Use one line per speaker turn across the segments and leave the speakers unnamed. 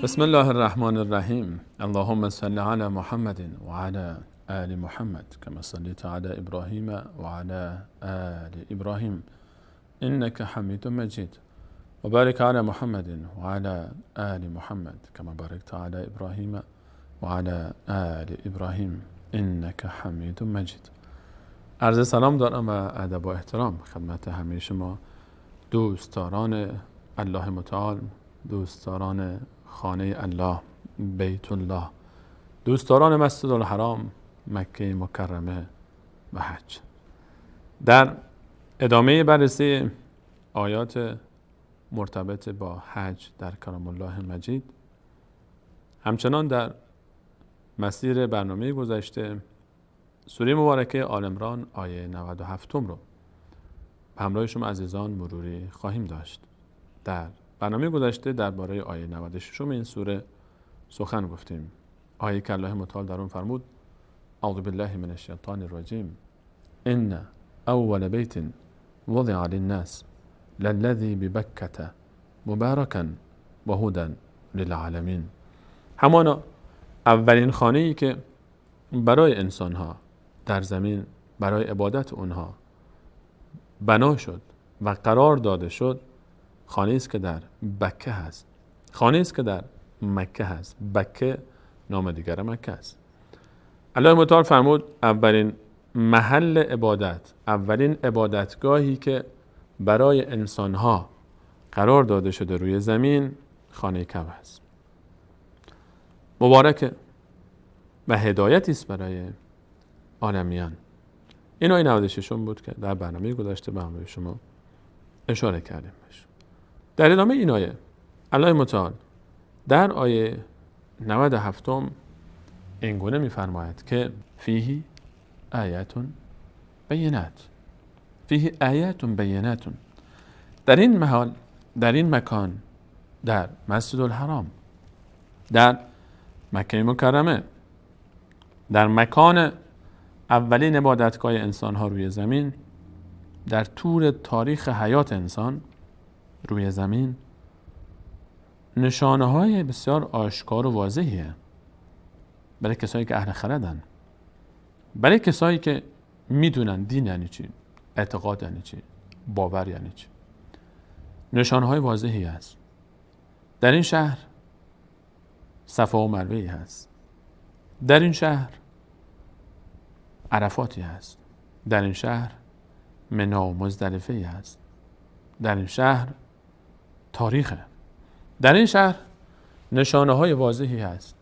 بسم الله الرحمن الرحیم. اللهم صل علی محمد و علی آل محمد كما صلیت علی ابراهیم و علی آل ابراهیم انك حمید مجید و بارک علی محمد و علی آل محمد كما بارکت علی ابراهیم و علی آل ابراهیم انك حمید مجید. عرض سلام دارم و ادب و احترام خدمت همه شما دوستداران الله متعال، دوستداران خانه الله، بیت الله، دوستداران مسجد الحرام، مکه مکرمه و حج. در ادامه بررسی آیات مرتبط با حج در کلام الله مجید، همچنان در مسیر برنامه گذشته سوره مبارکه آل عمران آیه 97 رو همراه شما عزیزان مروری خواهیم داشت. در برنامه گذشته درباره آیه 96 این سوره سخن گفتیم. آیه که الله متعال در اون فرمود: اعوذ بالله من الشیطان الرجیم، ان اول بیت وضع للناس للذی ببکة مبارکا و هدی للعالمین. همانا اولین خانه ای که برای انسانها در زمین برای عبادت اونها بنا شد و قرار داده شد، خانه است که در بکه هست، خانه است که در مکه هست. بکه نام دیگر مکه است. الله متعال فرمود اولین محل عبادت، اولین عبادتگاهی که برای انسانها قرار داده شده روی زمین، خانه کعبه است. مبارک و هدایتی است برای عالمیان. این آیه 96 بود که در برنامه گذشته به همراه شما اشاره کردیم بهش. در ادامه این آیه الله متعال در آیه 97 اینگونه می‌فرماید که فیه آیات بینات، فیه آیات بینات. در این محل، در این مکان، در مسجد الحرام، در مکه مکرمه، در مکان اولین عبادتگاه انسان‌ها روی زمین، در طول تاریخ حیات انسان روی زمین، نشانه‌های بسیار آشکار و واضحیه برای کسایی که اهل خردن، برای کسایی که میدونن دین یعنی چی، اعتقاد یعنی چی، باور یعنی چی. نشانه‌های واضحی هست. در این شهر صفا و مروه‌ای هست، در این شهر عرفاتی هست، در این شهر منا و مزدلفه‌ای هست، در این شهر تاریخه، در این شهر نشانه های واضحی هست،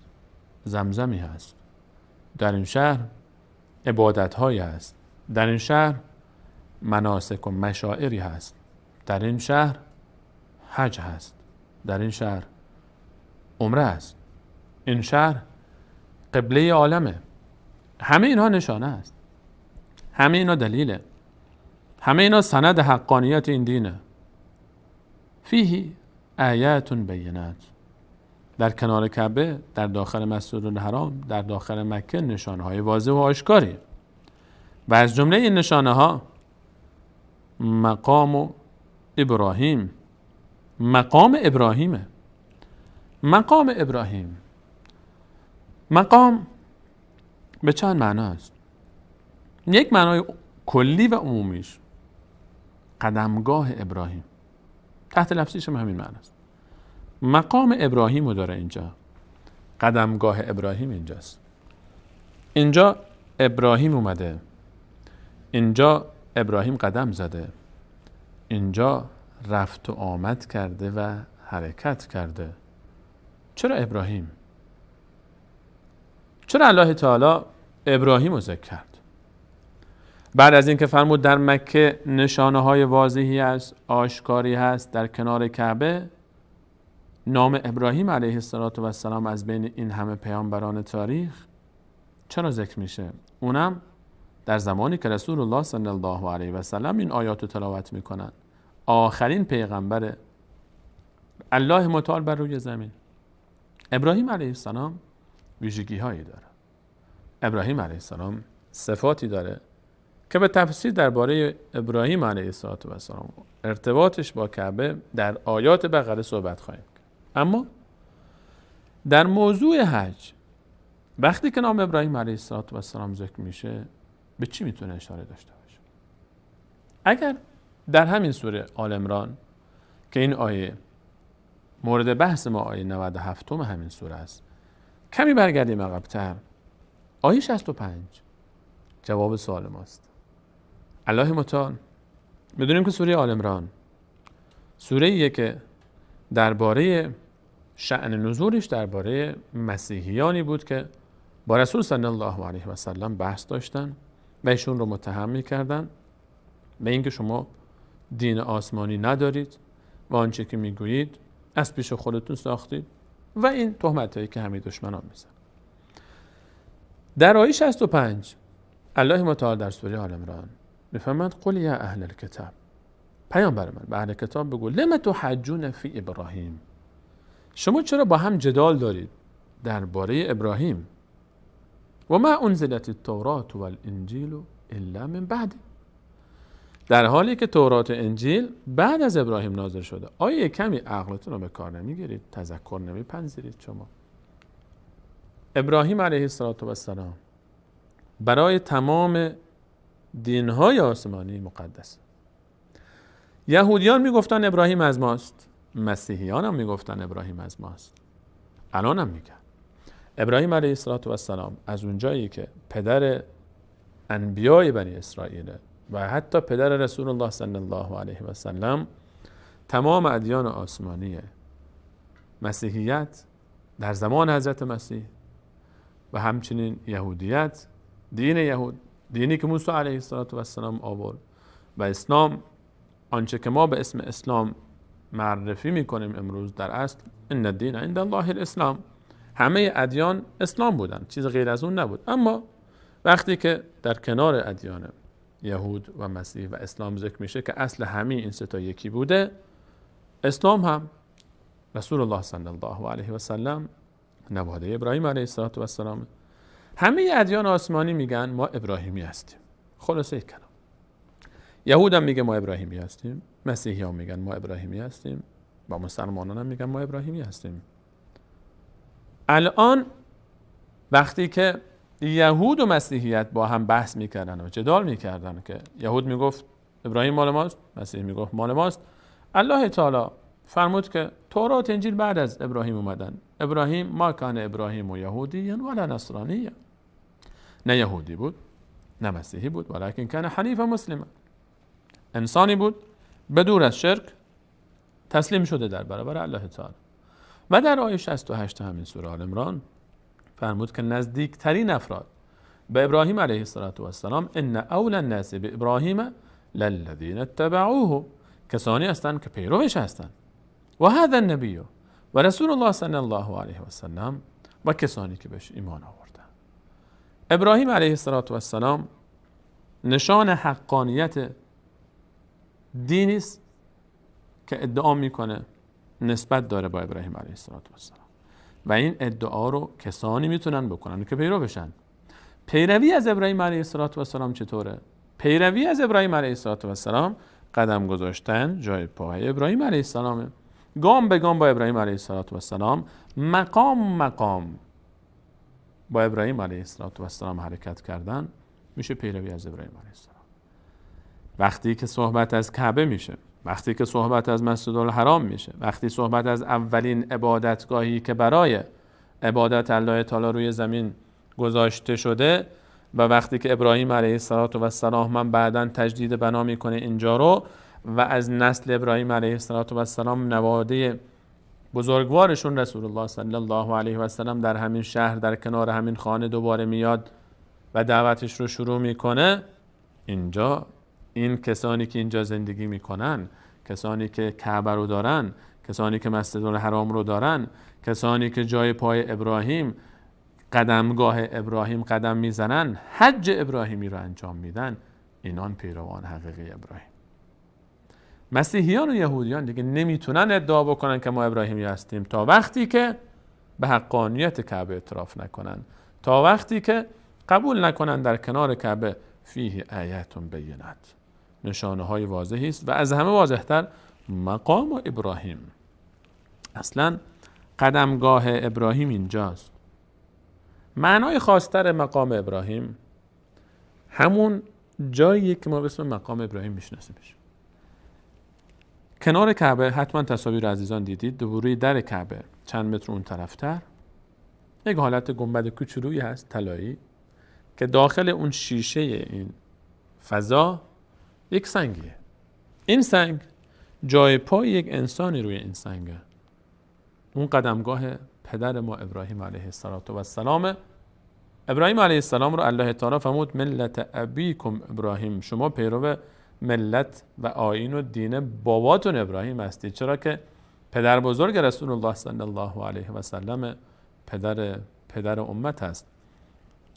زمزمی هست، در این شهر عبادت هایی هست، در این شهر مناسک و مشاعری هست، در این شهر حج هست، در این شهر عمره هست، این شهر قبله عالمه. همه اینها نشانه است، همه اینها دلیله، همه اینا سند حقانیت این دینه. فیه آیات بینات. در کنار کعبه، در داخل مسجد الحرام، در داخل مکه نشانه‌های واضح و آشکاری و از جمله این نشانه‌ها مقام ابراهیم، مقام ابراهیمه. مقام ابراهیم، مقام به چند معنا است. یک معنای کلی و عمومیش قدمگاه ابراهیم، تحت لفظیش هم همین معنی است. مقام ابراهیم رو داره اینجا، قدمگاه ابراهیم اینجاست. اینجا ابراهیم اومده، اینجا ابراهیم قدم زده، اینجا رفت و آمد کرده و حرکت کرده. چرا ابراهیم؟ چرا الله تعالی ابراهیم رو ذکر کرد؟ بعد از اینکه فرمود در مکه نشانه های واضحی هست، آشکاری هست، در کنار کعبه، نام ابراهیم علیه السلام از بین این همه پیامبران تاریخ چرا ذکر میشه؟ اونم در زمانی که رسول الله صلی الله علیه و سلم این آیات رو تلاوت میکنن، آخرین پیغمبر الله متعال بر روی زمین. ابراهیم علیه السلام ویژگی هایی داره، ابراهیم علیه السلام صفاتی داره که به تفسیر درباره ابراهیم علیه السلام ارتباطش با کعبه در آیات بقره صحبت خواهیم کرد. اما در موضوع حج وقتی که نام ابراهیم علیه السلام ذکر میشه به چی میتونه اشاره داشته باشه؟ اگر در همین سوره آل عمران که این آیه مورد بحث ما آیه 97 همین سوره است، کمی برگردیم عقب‌تر، آیه 65 جواب سوال ماست. الله متعال، میدونیم که سوره آل عمران سوره ایه که درباره شأن نزولش درباره مسیحیانی بود که با رسول صلی الله علیه و سلم بحث داشتن و ایشون رو متهم میکردن به اینکه شما دین آسمانی ندارید و آنچه که میگویید از پیش خودتون ساختید و این تهمت هایی که همه دشمنان میزن. در آیه 65 الله متعال در سوره آل عمران میفرماید قل یا اهل الکتاب، پیامبر من به اهل کتاب بگو لم تحجون فی ابراهیم، شما چرا با هم جدال دارید درباره ابراهیم؟ و ما انزلت التورات والانجیل الا من بعد، در حالی که تورات و انجیل بعد از ابراهیم نازل شده. آیا کمی عقلتون رو به کار نمیگیرید؟ تذکر نمیپذیرید شما؟ ابراهیم علیه السلام برای تمام دینهای آسمانی مقدس. یهودیان میگفتن ابراهیم از ماست، مسیحیان هم میگفتن ابراهیم از ماست، الان هم میگن. ابراهیم علیه السلام از اونجایی که پدر انبیای بنی اسرائیل و حتی پدر رسول الله صلی الله علیه و سلم، تمام ادیان آسمانی مسیحیت در زمان حضرت مسیح و همچنین یهودیت، دین یهود، دینی که موسی علیه السلام آورد، و اسلام، آنچه که ما به اسم اسلام معرفی میکنیم امروز، در اصل ان الدین عند الله الاسلام، همه ادیان اسلام بودن، چیز غیر از اون نبود. اما وقتی که در کنار ادیان یهود و مسیح و اسلام ذکر میشه که اصل همه این سه تا یکی بوده، اسلام هم رسول الله صلی الله علیه و سلم نواده ابراهیم علیه السلام. همه ادیان آسمانی میگن ما ابراهیمی هستیم. خلاصه کلام، یهود هم میگه ما ابراهیمی هستیم، مسیحی هم میگن ما ابراهیمی هستیم و مسلمانان هم میگن ما ابراهیمی هستیم. الان وقتی که یهود و مسیحیت با هم بحث میکردن و جدال میکردن که یهود میگفت ابراهیم مال ماست، مسیح میگفت مال ماست، الله تعالی فرمود که تورات انجیل بعد از ابراهیم اومدن. ابراهیم ما کان ابراهیم و یهودی ولا نصرانی، نه یهودی بود نه مسیحی بود، ولکن کان حنیفا مسلما، انسانی بود بدور از شرک، تسلیم شده در برابر الله تعالی. و در آیه 68 همین سوره آل عمران فرمود که نزدیکترین افراد به ابراهیم علیه السلام، ان اول الناس به ابراهیم للذین اتبعوه، کسانی هستند که پیروش هستند، و هذا النبی و رسول الله صلی الله علیه و سلم، و کسانی که بهش ایمان آوردند. ابراهیم علیه السلام نشان حقانیت دینی است که ادعا میکنه نسبت داره با ابراهیم علیه السلام، و این ادعا رو کسانی میتونن بکنن که پیرو بشن. پیروی از ابراهیم علیه السلام چطوره؟ پیروی از ابراهیم علیه السلام قدم گذاشتن جای پای ابراهیم علیه السلام، گام به گام با ابراهیم علیه السلام، مقام مقام با ابراهیم علیه السلام حرکت کردن میشه پیروی از ابراهیم علیه السلام. وقتی که صحبت از کعبه میشه، وقتی که صحبت از مسجد الحرام میشه، وقتی صحبت از اولین عبادتگاهی که برای عبادت الله تعالی روی زمین گذاشته شده، و وقتی که ابراهیم علیه السلام من بعداً تجدید بنا میکنه اینجا رو، و از نسل ابراهیم علیه السلام نواده بزرگوارشون رسول الله صلی الله علیه و سلم در همین شهر در کنار همین خانه دوباره میاد و دعوتش رو شروع میکنه، اینجا این کسانی که اینجا زندگی میکنن، کسانی که کعبه رو دارن، کسانی که مسجد الحرام رو دارن، کسانی که جای پای ابراهیم، قدمگاه ابراهیم قدم میزنن، حج ابراهیمی رو انجام میدن، اینان پیروان حقیقی ابراهیم. مسیحیان و یهودیان دیگه نمیتونن ادعا بکنن که ما ابراهیمی هستیم تا وقتی که به حقانیت کعبه اعتراف نکنن، تا وقتی که قبول نکنن در کنار کعبه فیه آیات بینات، نشانه های واضحی است، و از همه واضحتر مقام ابراهیم. اصلا قدمگاه ابراهیم اینجاست. معنای خاصتر مقام ابراهیم همون جاییه که ما به اسم مقام ابراهیم میشناسیمش. کنار کعبه، حتما تصاویر عزیزان دیدید، دوبروی در کعبه چند متر اون طرفتر یک حالت گنبد کوچولویی هست طلایی که داخل اون شیشه این فضا یک سنگیه. این سنگ جای پای یک انسانی روی این سنگه. اون قدمگاه پدر ما ابراهیم علیه السلام. ابراهیم علیه السلام رو الله تعالی فرمود ملت ابیکم ابراهیم، شما پیرو ملت و آیین و دین باباتون ابراهیم هستید، چرا که پدر بزرگ رسول الله صلی الله علیه و سلم پدر امت هست.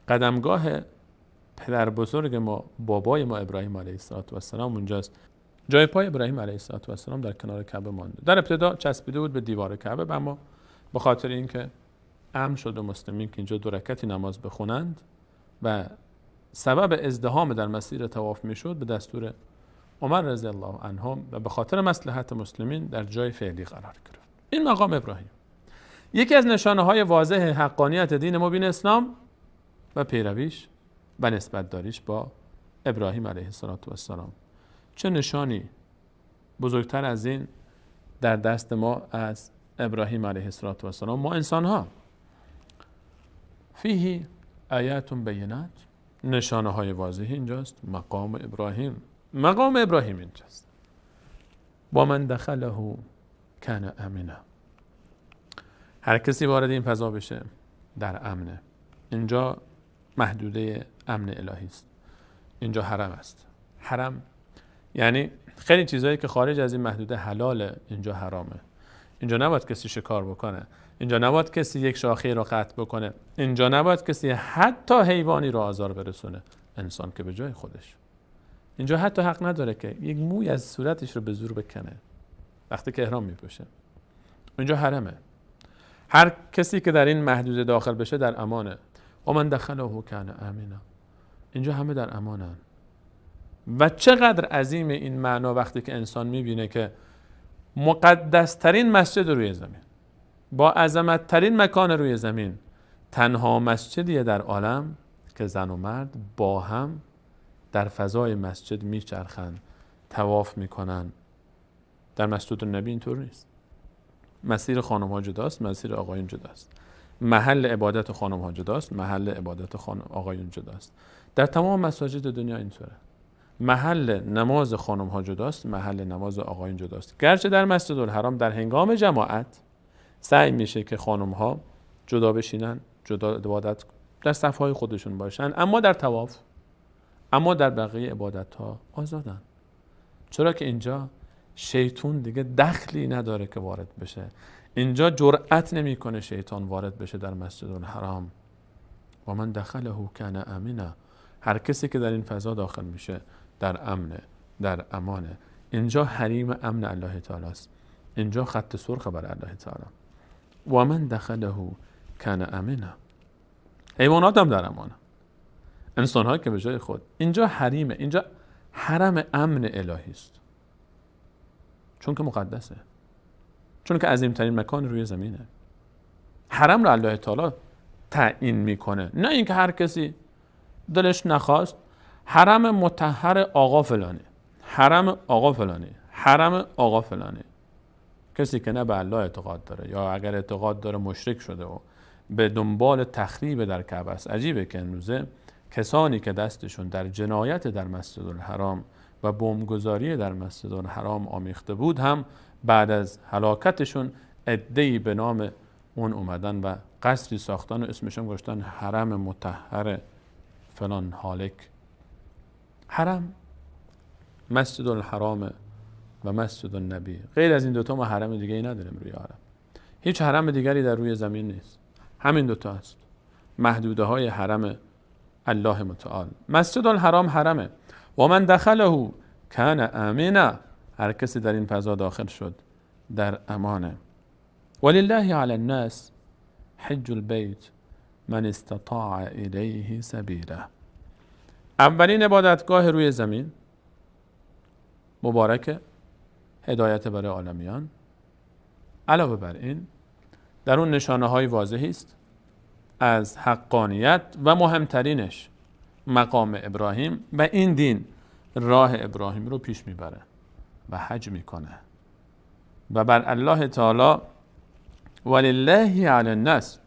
قدمگاه پدر بزرگ ما، بابای ما ابراهیم علیه السلام اونجاست. جای پای ابراهیم علیه السلام در کنار کعبه مانده. در ابتدا چسبیده بود به دیوار کعبه، اما به خاطر اینکه امن شد و مسلمین که اینجا دو رکعتی نماز بخونند و سبب ازدحام در مسیر طواف میشد، به دستور عمر رضی الله عنه و به خاطر مصلحت مسلمین در جای فعلی قرار گرفت. این مقام ابراهیم یکی از نشانه های واضح حقانیت دین مبین اسلام و پیرویش و نسبت داریش با ابراهیم علیه السلام. چه نشانی بزرگتر از این در دست ما از ابراهیم علیه السلام، ما انسان ها. فیه آیات بینات، نشانه های واضح اینجاست. مقام ابراهیم، مقام ابراهیم اینجاست. با من دخله کان امنا، هر کسی وارد این فضا بشه در امنه. اینجا محدوده امن الهی است. اینجا حرم است. حرم یعنی خیلی چیزایی که خارج از این محدوده حلاله، اینجا حرامه. اینجا نباید کسی شکار بکنه، اینجا نباید کسی یک شاخه رو قطع بکنه، اینجا نباید کسی حتی حیوانی رو آزار برسونه، انسان که به جای خودش. اینجا حتی حق نداره که یک موی از صورتش رو به زور بکنه وقتی که احرام میپوشه. اینجا حرمه. هر کسی که در این محدوده داخل بشه در امانه. و من دخله کان امنا، اینجا همه در امانن. و چقدر عظیم این معنا وقتی که انسان میبینه که مقدس ترین مسجد روی زمین، با عظمت ترین مکان روی زمین، تنها مسجدیه در عالم که زن و مرد با هم در فضای مسجد میچرخن، طواف میکنن. در مسجد النبی اینطور نیست. مسیر خانم ها جداست، مسیر آقایون جداست. محل عبادت خانم ها جداست، محل عبادت آقایون جداست. در تمام مساجد دنیا اینطوره. محل نماز خانم ها جداست، محل نماز آقایون جداست. گرچه در مسجد الحرام در هنگام جماعت سعی میشه که خانم ها جدا بشینن، جدا عبادت در صفهای خودشون باشن، اما در طواف، اما در بقیه عبادت ها آزادن. چرا که اینجا شیطان دیگه دخلی نداره که وارد بشه. اینجا جرأت نمیکنه شیطان وارد بشه در مسجد الحرام. و من دخله کان امنا، هر کسی که در این فضا داخل میشه در امنه، در امانه. اینجا حریم امن الله تعالی است. اینجا خط سرخ بر الله تعالی. و من دخله کان امنا، حیوانات هم در امانه، انسان ها که به جای خود. اینجا حریمه، اینجا حرم امن الهی است، چون که مقدسه، چون که عظیمترین مکان روی زمینه. حرم رو الله تعالی تعیین میکنه، نه اینکه هر کسی دلش نخواست. حرم مطهر آقا فلانی، حرم آقا فلانی، حرم آقا فلانی. کسی که نه به الله اعتقاد داره، یا اگر اعتقاد داره مشرک شده و به دنبال تخریب در کعبه است. عجیبه که امروزه کسانی که دستشون در جنایت در مسجد الحرام و بمبگذاری در مسجد الحرام آمیخته بود هم بعد از هلاکتشون عده‌ای به نام اون اومدن و قصری ساختن و اسمشون گذاشتن حرم مطهر فلان هالک. حرم مسجد الحرام و مسجد النبی، غیر از این دوتا ما حرم دیگه ای نداریم روی عالم. هیچ حرم دیگری در روی زمین نیست، همین دوتا هست، محدوده های حرم الله متعال. مسجد الحرام حرمه. و من دخله کان امنا، هر کسی در این فضا داخل شد در امانه. ولله علی الناس حج البیت من استطاع الیه سبیلا. اولین عبادتگاه روی زمین مبارک، هدایت برای عالمیان. علاوه بر این در اون نشانه های واضحی است از حقانیت و مهمترینش مقام ابراهیم، و این دین راه ابراهیم رو پیش میبره و حج میکنه و بر الله تعالی ولله علی الناس،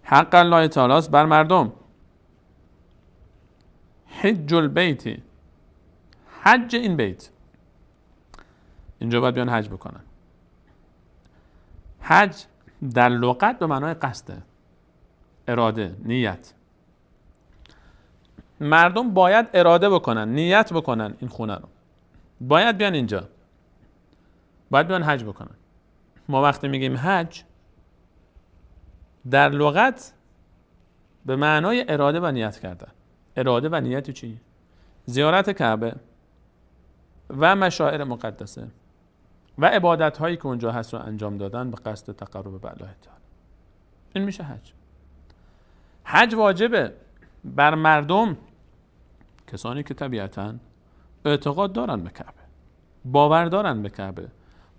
حق الله تعالی است بر مردم، حج البیت، حج این بیت. اینجا باید بیان حج بکنن. حج در لغت به معنای قصده، اراده، نیت. مردم باید اراده بکنن، نیت بکنن این خونه رو، باید بیان اینجا، باید بیان حج بکنن. ما وقتی میگیم حج در لغت به معنای اراده و نیت کردن. اراده و نیت چی؟ زیارت کعبه و مشاعر مقدسه و عبادت هایی که اونجا هست رو انجام دادن به قصد تقرب به الله تعالی. این میشه حج. حج واجبه بر مردم، کسانی که طبیعتاً اعتقاد دارن به کعبه، باور دارن به کعبه،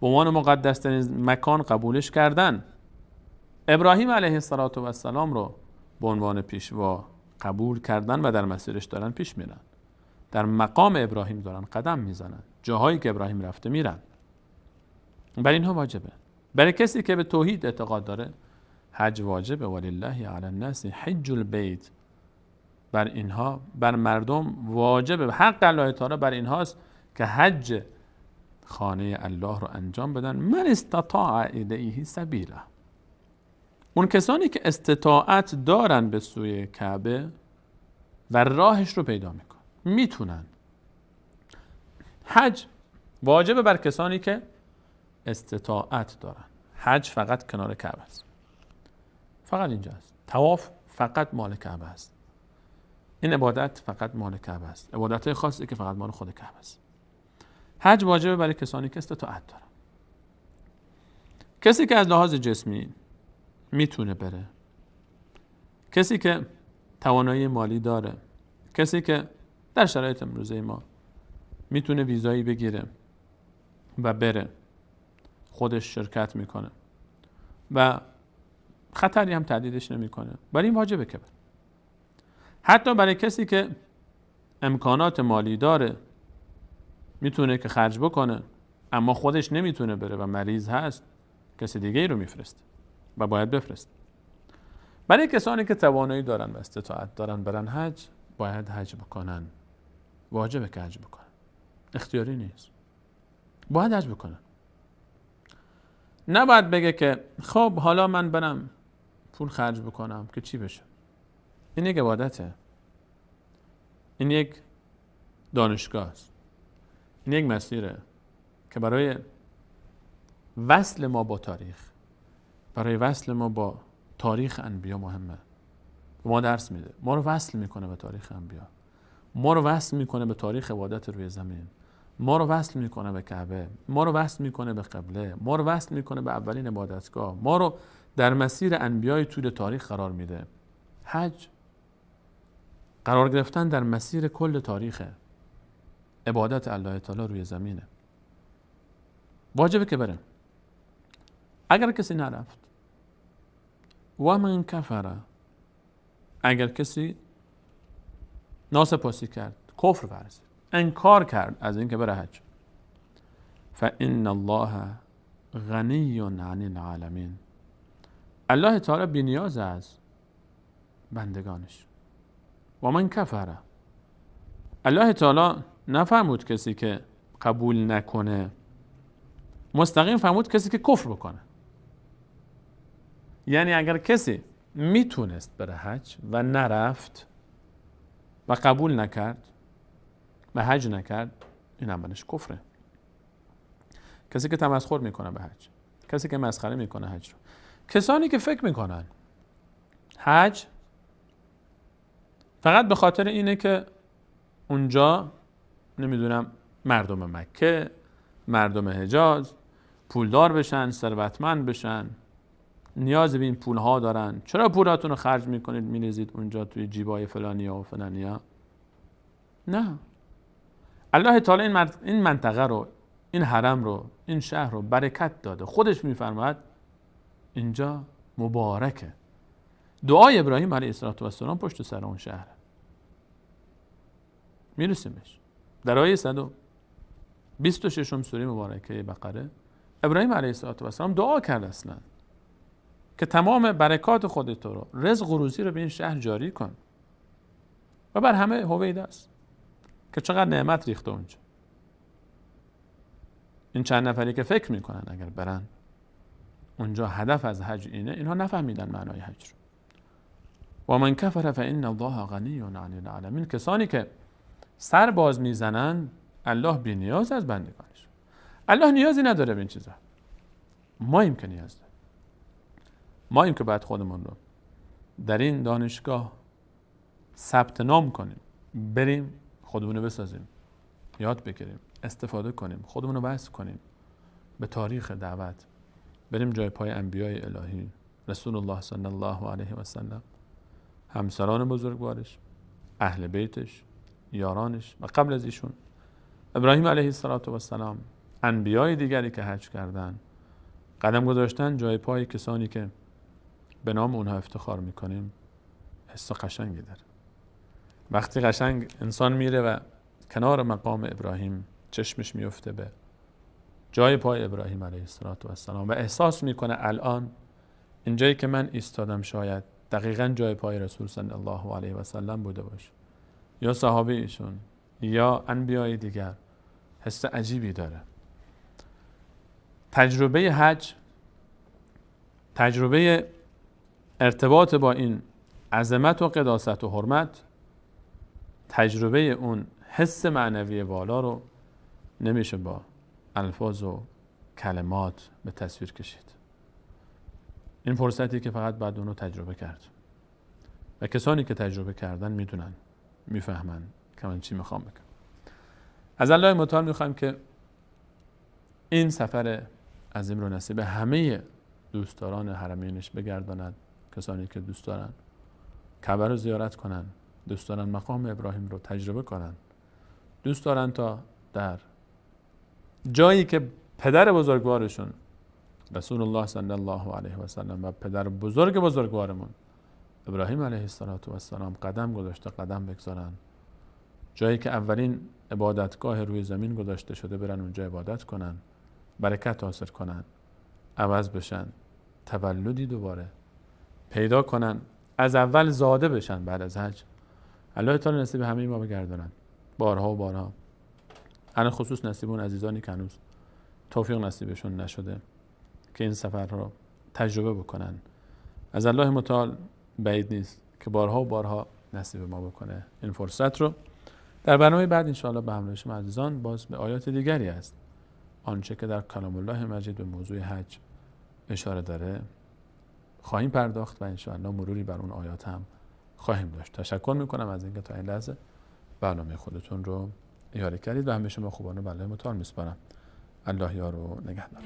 به عنوان مقدس ترین مکان قبولش کردن، ابراهیم علیه السلام رو به عنوان پیشوا قبول کردن و در مسیرش دارن پیش میرن، در مقام ابراهیم دارن قدم میزنن، جاهایی که ابراهیم رفته میرن. برای اینها واجبه. برای کسی که به توحید اعتقاد داره حج واجبه. ولله علی الناس حج البیت، بر اینها، بر مردم واجبه، حق الله تعالی بر اینهاست که حج خانه الله رو انجام بدن. من استطاع الیه سبیلا، اون کسانی که استطاعت دارن به سوی کعبه و راهش رو پیدا میکنن، میتونن. حج واجبه بر کسانی که استطاعت دارن. حج فقط کنار کعبه است، فقط اینجا است. طواف فقط مال کعبه است. این عبادت فقط مال کعبه است. عبادت خاصی که فقط مال خود کعبه است. حج واجبه برای کسانی که استطاعت دارن. کسی که از لحاظ جسمی میتونه بره، کسی که توانایی مالی داره، کسی که در شرایط امروزه ما میتونه ویزایی بگیره و بره، خودش شرکت میکنه و خطری هم تهدیدش نمیکنه، برای این واجبه که بره. حتی برای کسی که امکانات مالی داره، میتونه که خرج بکنه، اما خودش نمیتونه بره و مریض هست، کسی دیگه ای رو میفرسته و باید بفرست. برای کسانی که توانایی دارن و استطاعت دارن برن حج، باید حج بکنن. واجبه که حج بکنن، اختیاری نیست، باید حج بکنن. نباید بگه که خب حالا من برم پول خرج بکنم که چی بشه. این یک عبادته، این یک دانشگاه است، این یک مسیره که برای وصل ما با تاریخ، برای وصل ما با تاریخ انبیا مهمه. ما درس میده، ما رو وصل میکنه به تاریخ انبیا، ما رو وصل میکنه به تاریخ عبادت روی زمین، ما رو وصل میکنه به کعبه، ما رو وصل میکنه به قبله، ما رو وصل میکنه به اولین عبادتگاه، ما رو در مسیر انبیای طول تاریخ قرار میده. حج قرار گرفتن در مسیر کل تاریخه، عبادت الله تعالی روی زمینه. واجبه که بره. اگر کسی نرفت، و من کفر، اگر کسی ناسپاسی کرد، کفر ورزید، انکار کرد از اینکه بره حج، فان الله غنی عن العالمین، الله تعالی بی نیاز از بندگانش. و من کفر، الله تعالی نفرمود کسی که قبول نکنه، مستقیم فرمود کسی که کفر بکنه. یعنی اگر کسی میتونست بره حج و نرفت و قبول نکرد و حج نکرد، این عملش کفره. کسی که تمسخر میکنه به حج، کسی که مسخره میکنه حج رو، کسانی که فکر میکنن حج فقط به خاطر اینه که اونجا نمیدونم مردم مکه، مردم حجاز پولدار بشن، ثروتمند بشن، نیاز به این پولها دارن، چرا پولاتون رو خرج میکنید میریزید اونجا توی جیبای فلانیا و فلانیا؟ نه، الله تعالی این منطقه رو، این حرم رو، این شهر رو برکت داده. خودش میفرماید اینجا مبارکه. دعای ابراهیم علیه السلام پشت سر اون شهر. میرسیم بهش. در آیه 126 سوره مبارکه بقره ابراهیم علیه السلام دعا کرد اصلا که تمام برکات خودت رو، رزق و روزی رو به این شهر جاری کن. و بر همه هویدا است که چقدر نعمت ریخته اونجا. این چند نفری که فکر میکنن اگر برن اونجا هدف از حج اینه، اینها نفهمیدن معنای حج رو. و من کفر فان الله غنی عن العالمین. کسانی که سر باز میزنن، الله بی نیاز از بندگانش. الله نیازی نداره به این چیزا. ماییم که نیاز داریم. ماییم که باید خودمون رو در این دانشگاه ثبت نام کنیم، بریم خودمون رو بسازیم، یاد بگیریم، استفاده کنیم، خودمون رو وصل کنیم به تاریخ دعوت، بریم جای پای انبیای الهی، رسول الله صلی الله علیه و سلم، همسران بزرگوارش، اهل بیتش، یارانش و قبل از ایشون ابراهیم علیه السلام، انبیای دیگری که حج کردن، قدم گذاشتن جای پای کسانی که به نام اونها افتخار میکنیم، حس قشنگی داره. وقتی قشنگ انسان میره و کنار مقام ابراهیم چشمش میفته به جای پای ابراهیم علیه السلام و احساس میکنه الان اینجایی که من ایستادم شاید دقیقاً جای پای رسول صلی الله علیه و سلم بوده باشه، یا صحابه ایشون یا انبیای دیگر، حس عجیبی داره. تجربه حج، تجربه ارتباط با این عظمت و قداست و حرمت، تجربه اون حس معنوی والا رو نمیشه با الفاظ و کلمات به تصویر کشید. این فرصتی که فقط بعد اونو تجربه کرد و کسانی که تجربه کردن میدونن، میفهمن که من چی میخوام بگم. از الله متعال میخوایم که این سفر عظیم رو نصیب همه دوستداران حرمینش بگرداند، کسانی که دوست دارن کعبه رو زیارت کنن، دوست دارن مقام ابراهیم رو تجربه کنن، دوست دارن تا در جایی که پدر بزرگوارشون رسول الله صلی الله علیه و سلم و پدر بزرگ بزرگوارمون ابراهیم علیه السلام قدم گذاشته قدم بگذارن، جایی که اولین عبادتگاه روی زمین گذاشته شده برن اونجا عبادت کنن، برکت حاصل کنن، عوض بشن، تولدی دوباره پیدا کنن، از اول زاده بشن بعد از حج. الله تعالی نصیب همه ما بگردانند، بارها و بارها، الان خصوص نصیب اون عزیزانی که هنوز توفیق نصیبشون نشده که این سفر رو تجربه بکنن. از الله متعال بعید نیست که بارها و بارها نصیب ما بکنه این فرصت رو. در برنامه بعد انشاءالله به همراه شما عزیزان باز به آیات دیگری است آنچه که در کلام الله مجید به موضوع حج اشاره داره خواهیم پرداخت و انشاءالله مروری بر اون آیات هم خواهیم داشت. تشکر میکنم از اینکه تا این لحظه برنامه خودتون رو یاری کردید و همه شما خوبان رو به الله متعال میسپارم. الله یار و نگهدار.